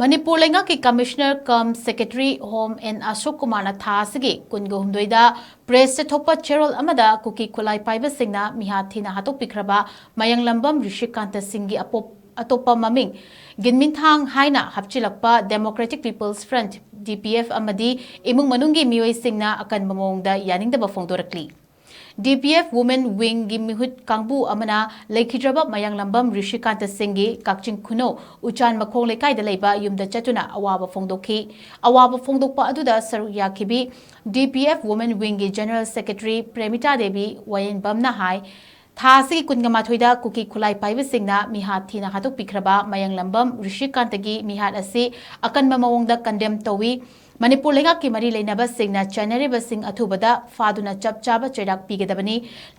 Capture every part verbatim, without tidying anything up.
ꯃꯅꯤꯄꯨꯔ ꯂꯩꯉꯥꯛꯀꯤ Commissioner cum Secretary Home N ꯑꯁꯣꯛ ꯀꯨꯃꯥꯔꯅ ꯊꯥ ꯑꯁꯤꯒꯤ ꯀꯨꯟꯒ ꯍꯨꯝꯗꯣꯏꯗ press ꯇ ꯊꯣꯛꯄ ꯆꯦꯔꯣꯜ ꯑꯃꯗ ꯀꯨꯀꯤ ꯈꯨꯠꯂꯥꯏ ꯄꯥꯏꯕꯁꯤꯡꯅ ꯃꯤꯍꯥꯠ ꯊꯤꯅ ꯍꯥꯠꯇꯣꯛꯄꯤꯈ꯭ꯔꯕ ꯃꯌꯥꯡꯂꯝꯕꯝ ꯔꯤꯁꯤꯀꯥꯟꯇ ꯁꯤꯡꯒꯤ ꯑꯄꯣꯞ-, ꯑꯇꯣꯞꯄ ꯃꯃꯤꯡ ꯒꯤꯟꯃꯤꯟꯊꯥꯡ ꯍꯥꯏꯅ ꯍꯥꯞꯆꯤꯜꯂꯛꯄ Democratic People's Front, D P F, ꯑꯃꯗꯤ ꯏꯃꯨꯡ ꯃꯅꯨꯡꯒꯤ ꯃꯤꯑꯣꯏꯁꯤꯡꯅ ꯑꯀꯟꯕ ꯃꯑꯣꯡꯗ ꯌꯥꯅꯤꯡꯗꯕ ꯐꯣꯡꯗꯣꯔꯛꯂꯤ꯫ D P F Women Wing ꯒꯤ ꯃꯤꯍꯨꯠ ꯀꯥꯡꯕꯨ ꯑꯃꯅ ꯂꯩꯈꯤꯗ꯭ꯔꯕ ꯃꯌꯥꯡꯂꯝꯕꯝ ꯔꯤꯁꯤꯀꯥꯟꯇ ꯁꯤꯡꯒꯤ ꯀꯛꯆꯤꯡ ꯈꯨꯅꯧ ꯎꯆꯥꯟ ꯃꯈꯣꯡ ꯂꯩꯀꯥꯏꯗ ꯂꯩꯕ ꯌꯨꯝꯗ ꯆꯠꯇꯨꯅ ꯑꯋꯥꯕ ꯐꯣꯡꯗꯣꯛꯈꯤ꯫ ꯑꯋꯥꯕ ꯐꯣꯡꯗꯣꯛꯄ ꯑꯗꯨꯗ ꯁꯔꯨꯛ ꯌꯥꯈꯤꯕꯤ D P F Women Wing ꯒꯤ General Secretary ꯄ꯭ꯔꯦꯃꯤꯇꯥ ꯗꯦꯕꯤ ꯋꯥꯌꯦꯟꯕꯝꯅ ꯍꯥꯏ, ꯊꯥ ꯑꯁꯤꯒꯤ ꯀꯨꯟꯒ ꯃꯥꯊꯣꯏꯗ ꯀꯨꯀꯤ ꯈꯨꯠꯂꯥꯏ ꯄꯥꯏꯕꯁꯤꯡꯅ ꯃꯤꯍꯥꯠ ꯊꯤꯅ ꯍꯥꯠꯇꯣꯛꯄꯤꯈ꯭ꯔꯕ ꯃꯌꯥꯡꯂꯝꯕꯝ ꯔꯤꯁꯤꯀꯥꯟꯇꯒꯤ ꯃꯤꯍꯥꯠ ꯑꯁꯤ ꯑꯀꯟꯕ ꯃꯑꯣꯡꯗ condemn ꯇꯧꯏ꯫ ꯃꯅꯤꯄꯨꯔ ꯂꯩꯉꯥꯛꯀꯤ ꯃꯔꯤ ꯂꯩꯅꯕꯁꯤꯡꯅ ꯆꯦꯟꯅꯔꯤꯕꯁꯤꯡ ꯑꯊꯨꯕꯗ ꯐꯥꯗꯨꯅ ꯆꯞ ꯆꯥꯕ ꯆꯩꯔꯥꯛ ꯄꯤꯒꯗꯕꯅꯤ꯫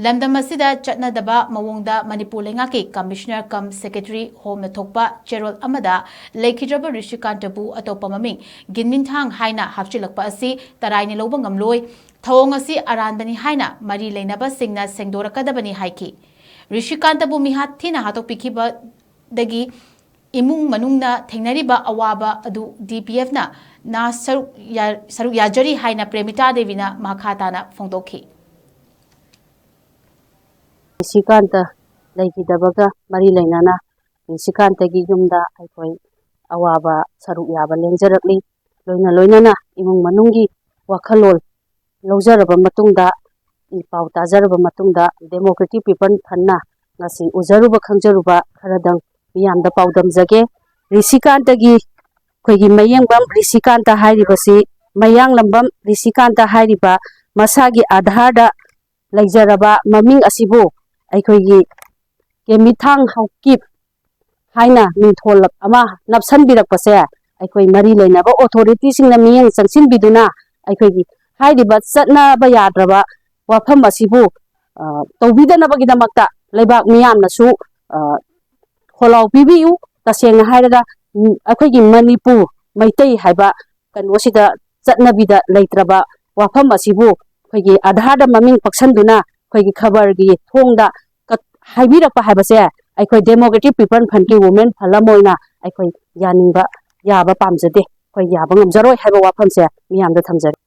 ꯂꯝꯗꯝ ꯑꯁꯤꯗ ꯆꯠꯅꯗꯕ ꯃꯑꯣꯡꯗ ꯃꯅꯤꯄꯨꯔ ꯂꯩꯉꯥꯛꯀꯤ Commissioner cum Secretary Home ꯅ ꯊꯣꯛꯄ ꯆꯦꯔꯣꯜ ꯑꯃꯗ ꯂꯩꯈꯤꯗ꯭ꯔꯕ ꯔꯤꯁꯤꯀꯥꯟꯇꯕꯨ ꯑꯇꯣꯞꯄ ꯃꯃꯤꯡ ꯒꯤꯟꯃꯤꯟꯊꯥꯡ ꯍꯥꯏꯅ ꯍꯥꯞꯆꯤꯜꯂꯛꯄ ꯑꯁꯤ ꯇꯔꯥꯏꯅ ꯂꯧꯕ ꯉꯝꯂꯣꯏ꯫ ꯊꯧꯑꯣꯡ ꯑꯁꯤ ꯑꯔꯥꯟꯕꯅꯤ ꯍꯥꯏꯅ ꯃꯔꯤ ꯂꯩꯅꯕꯁꯤꯡꯅ ꯁꯦꯡꯗꯣꯔꯛꯀꯗꯕꯅꯤ ꯍꯥꯏꯈꯤ꯫ ꯔꯤꯁꯤꯀꯥꯟꯇꯕꯨ ꯃꯤꯍꯥꯠ ꯊꯤꯅ ꯍꯥꯠꯇꯣꯛꯄꯤꯈꯤꯕꯗꯒꯤ ꯏꯃꯨꯡ ꯃꯅꯨꯡꯅ ꯊꯦꯡꯅꯔꯤꯕ ꯑꯋꯥꯕ ꯑꯗꯨ D P F ꯅ ꯅꯥ ꯁꯔꯨꯛ ꯌꯥ-, ꯁꯔꯨꯛ ꯌꯥꯖꯔꯤ ꯍꯥꯏꯅ ꯄ꯭ꯔꯦꯃꯤꯇꯥ ꯗꯦꯕꯤꯅ ꯃꯈꯥ ꯇꯥꯅ ꯐꯣꯡꯗꯣꯛꯈꯤ꯫ ꯔꯤꯁꯤꯀꯥꯟꯇ ꯂꯩꯈꯤꯗꯕꯒ ꯃꯔꯤ ꯂꯩꯅꯅ ꯔꯤꯁꯤꯀꯥꯟꯇꯒꯤ ꯌꯨꯝꯗ ꯑꯩꯈꯣꯏ ꯑꯋꯥꯕ ꯁꯔꯨꯛ ꯌꯥꯕ ꯂꯦꯡꯖꯔꯛꯂꯤ꯫ ꯂꯣꯏꯅ ꯂꯣꯏꯅꯅ ꯏꯃꯨꯡ ꯃꯅꯨꯡꯒꯤ ꯋꯥꯈꯜꯂꯣꯟ ꯂꯧꯖꯔꯕ ꯃꯇꯨꯡꯗ, ꯏ ꯄꯥꯎ ꯇꯥꯖꯔꯕ ꯃꯇꯨꯡꯗ, Democratic People Front ꯅ ꯉꯁꯤ ꯎꯖꯔꯨꯕ ꯈꯪꯖꯔꯨꯕ ꯈꯔꯗꯪ ꯃꯤꯌꯥꯝꯗ ꯄꯥꯎꯗꯝꯖꯒꯦ꯫ ꯔꯤꯁꯤꯀꯥꯟꯇꯒꯤ, ꯑꯩꯈꯣꯏꯒꯤ ꯃꯌꯦꯡꯕꯝ ꯔꯤꯁꯤꯀꯥꯟꯇ ꯍꯥꯏꯔꯤꯕꯁꯤ, ꯃꯌꯥꯡꯂꯝꯕꯝ ꯔꯤꯁꯤꯀꯥꯟꯇ ꯍꯥꯏꯔꯤꯕ ꯃꯁꯥꯒꯤ ꯑꯥꯙꯥꯔꯗ ꯂꯩꯖꯔꯕ ꯃꯃꯤꯡ ꯑꯁꯤꯕꯨ ꯑꯩꯈꯣꯏꯒꯤ ꯀꯦꯃꯤꯊꯥꯡ ꯍꯥꯎꯀꯤꯞ ꯍꯥꯏꯅ ꯃꯤꯡꯊꯣꯜ ꯑꯃ ꯅꯞꯁꯤꯟꯕꯤꯔꯛꯄꯁꯦ, ꯑꯩꯈꯣꯏ ꯃꯔꯤ ꯂꯩꯅꯕ authority ꯁꯤꯡꯅ ꯃꯤꯠꯌꯦꯡ ꯆꯪꯁꯤꯟꯕꯤꯗꯨꯅ ꯑꯩꯈꯣꯏꯒꯤ ꯍꯥꯏꯔꯤꯕ ꯆꯠꯅꯕ ꯌꯥꯗ꯭ꯔꯕ ꯋꯥꯐꯝ ꯑꯁꯤꯕꯨ, ꯑ, ꯇꯧꯕꯤꯗꯅꯕꯒꯤꯗꯃꯛꯇ ꯂꯩꯕꯥꯛ ꯃꯤꯌꯥꯝꯅꯁꯨ, ꯑ, ꯈꯣꯜꯂꯥꯎ ꯄꯤꯕꯤꯌꯨ꯫ ꯇꯁꯦꯡꯅ ꯍꯥꯏꯔꯒ, ꯎꯝ, ꯑꯩꯈꯣꯏꯒꯤ ꯃꯅꯤꯄꯨꯔ ꯃꯩꯇꯩ ꯍꯥꯏꯕ ꯀꯩꯅꯣꯁꯤꯗ ꯆꯠꯅꯕꯤꯗ ꯂꯩꯇ꯭ꯔꯕ ꯋꯥꯐꯝ ꯑꯁꯤꯕꯨ ꯑꯩꯈꯣꯏꯒꯤ ꯑꯥꯙꯥꯔꯗ ꯃꯃꯤꯡ ꯄꯛꯁꯟꯗꯨꯅ ꯑꯩꯈꯣꯏꯒꯤ ꯈꯕꯔꯒꯤ ꯊꯣꯡꯗ ꯀꯠ-, ꯍꯥꯏꯕꯤꯔꯛꯄ ꯍꯥꯏꯕꯁꯦ ꯑꯩꯈꯣꯏ Democratic People Front ꯀꯤ Women Forum ꯑꯣꯏꯅ ꯑꯩꯈꯣꯏ ꯌꯥꯅꯤꯡꯕ ꯌꯥꯕ ꯄꯥꯝꯖꯗꯦ, ꯑꯩꯈꯣꯏ ꯌꯥꯕ ꯉꯝꯖꯔꯣꯏ ꯍꯥꯏꯕ ꯋꯥꯐꯝꯁꯦ ꯃꯤꯌꯥꯝꯗ ꯊꯝꯖꯔꯤ꯫